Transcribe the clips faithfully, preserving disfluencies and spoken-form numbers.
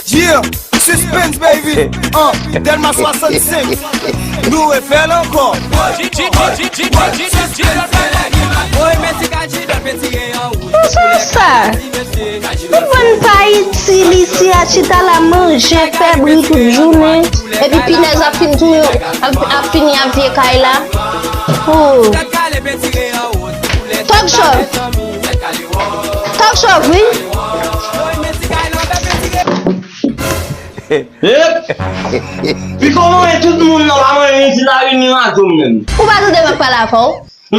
Yeah, Suspense, baby. Uh, Dèlma swasannsenk. Nou refè l ankò. Pou sa sa? Ou konprann pa itil isi a chita la manje, fè bri tout jounen. Epi pinèz ap fin tou, ap, ap fini ap vye kay la. Oh. Talk show. Talk show, wi. Ep! Piko mwen tout moun nan pa mwen isit la vin nan radyo m menm. Ou pa tande m ap pale avè w?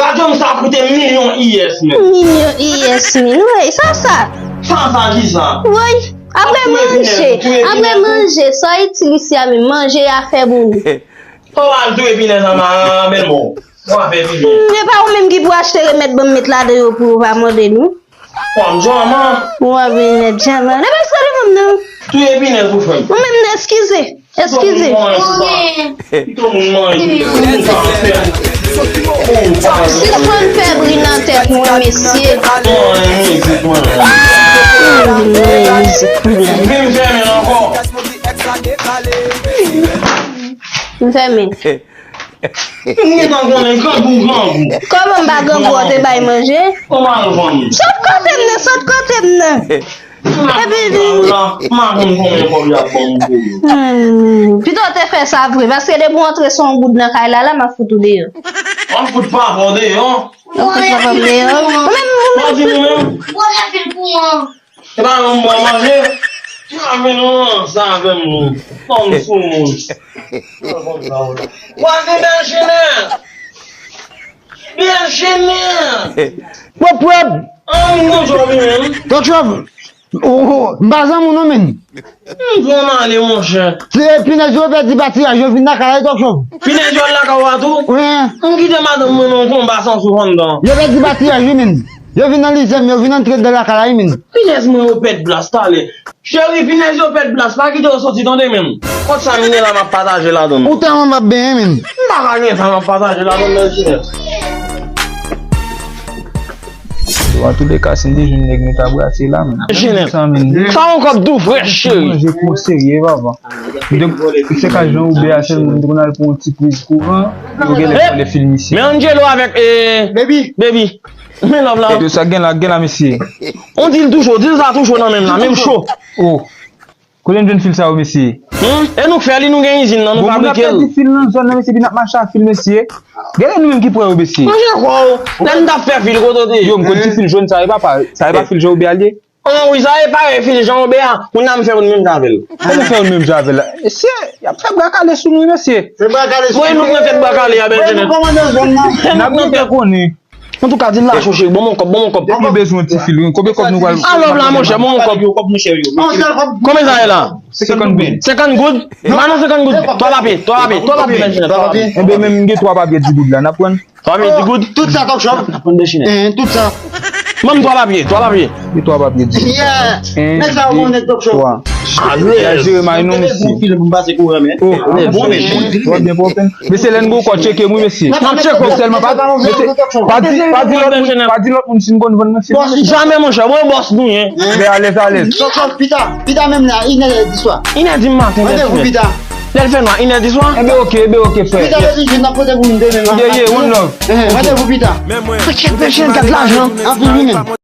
Radyo m sa koute milyon U S menm. Milyon U S menm. Woy, sa sa? Sa sa ki sa? Woy, apre manje, apre manje, sa w itil isi a menm, manje a fè pou nou. Fò w al touye pinèz anba bèl mò. Ou pa fè pibyen. Hmm, e pa ou menm ki pou achte remèd ban m met ladan yo pou yo pa mòde nou? Kòm djaman. Ou ap vin nèt djaman. Epa sa li menm nan. Touye pinèz pou fè m. Ou menm nan, eskize. Eskize. Pito moun manje. Sispann fè bri nan tèt mwen, mesye. Mwen mizik mwen. Ah! Mwen mizik mwen. Vin fèmen ankò. M fèmen. M gentan konnen grangou, grangou. Kòman m pa grangou, ou te bay manje? Kòman ou fanmi? Sot kote m nan, sot kote m nan. Epi vin. M pa konn konbyen kòb y ap ban m pou yo. Hmm, pito w te fè sa vre, paske depi w antre se yon goud nan kay la, la, m ap fout ou deyò. M ap fout papa w deyò. M ap fout papa m deyò. Ou menm, ou menm. Mwen di nou menm. Mwen leve pou mwen. Se pa yon bon manje. Ti mwen vin nan sa avè m, non. Fòm sou moun. Wazin Bèl Jenè! Bèl Jenè! Pwòp, pwòp! An, moun konn jòbi menm. Donk, chòv, ou, ou, m pa zanmi w non, menn. M pran m ale, monchè. Se pinèz yo pèdi batiraj, yo vin lakay la, Donk, chòv. Pinèz yo lakay ou a tou? Wi. M kite madanm mwen nan yon konba san souf anndan. Yo pèdi batiraj, wi, menn. Yo vin nan lizè m, yo vin antre anndan lakay la, wi, menn. Pinèz mwen yo pèd plas talè. Cheri, pinèz yo pèd plas, pa kite yo soti tande menm. Kot sa m ye la, m ap pataje ladan l. Ou tèlman m ap benyen, menn. M pa ka gen sa m ap pataje ladan l, Bèl Jenè. Bon, antouleka, si n te jwenn nèg nou ta brase la, menn. Jenè. Sa, menn. Sa yon kòb tou frèch, cheri. Manje kou serye, papa. M te, se ka jan oubè a sèlman, m te konn al pran yon ti priz kouran, yo genlè vòlè fil misye. Men Angelo avèk, eh, Baby. Baby. Men love la. Yo, sa gen la, gen la, mesye. On di l tou cho, di l sa tou cho nan menm la, menm cho. Oh. Kote n jwenn fil sa yo, mesye? Hmm? E nou k fè li, nou gen izin nan, nou fabrike l. Bon, moun ap pèdi fil nan zòn nan, mesye, epi n ap mache a fil, mesye. Gade nou menm ki pran yo, mesye. Manje kò w. Lè n t ap fè fil, kote w te ye? Yo, m konn ti fil jòn sa, e pa, pa, sa e pa fil jan oubè a l ye? Oh wi, sa e parèy fil jan oubè a. Moun nan m fè youn menm jan avè l. Kòman fè youn menm jan avè l? Mesye, y ap fè bwa kale sou nou, mesye. Fè bwa kale sou nou. Voye nou pran tèt bwa kale a, Bèl Jenè. N ap byen fè konnen. Antouka, di l la cho, cheri, ban m yon kòb, ban m yon kòb. Depi bezwen ti fil, wi. Konbyen kòb nou pral... Alò la, monchè, ban m yon kòb. Konbyen sa ye la? Senkant goud. Senkant goud? Ba nou senkant goud. Twa papye, twa papye, twa papye, Bèl Jenè, twa papye. Enben, menm m gen twa papye di goud la, n ap pran. Twa papye di goud? Tout sa, Talk Show. N ap pran de chinè. Tout sa. Ban m twa papye, twa papye. Gen twa papye di goud. Yeah. Nèg sa yo konnen Talk Show. Alèz. Jere may non, mesye. Bon fil pou m pase kouran, men. Oh, bon fil. Bon fil. Mesye, lè n gen kò, tcheke m, wi, mesye. M ap tcheke w. Sèlman pa, mesye, pa di, pa di lòt moun, pa di lòt moun si n konn vann, mesye. Bòs, jamè, monchè, mwen bòs nou ye. Enben, alèz, alèz. Pita, pita menm la, inè di swa. Inè di maten, lè fè nwa. Lè l fè nwa, inè di swa. Enben, oke, enben, oke, frè. Pita, lè vin, n ap pote pou nou demen. Yeah, yeah, one love. Randevou pita. Fò tchèk Bèl Jenè, gad lajan. Anpil, wi, menm.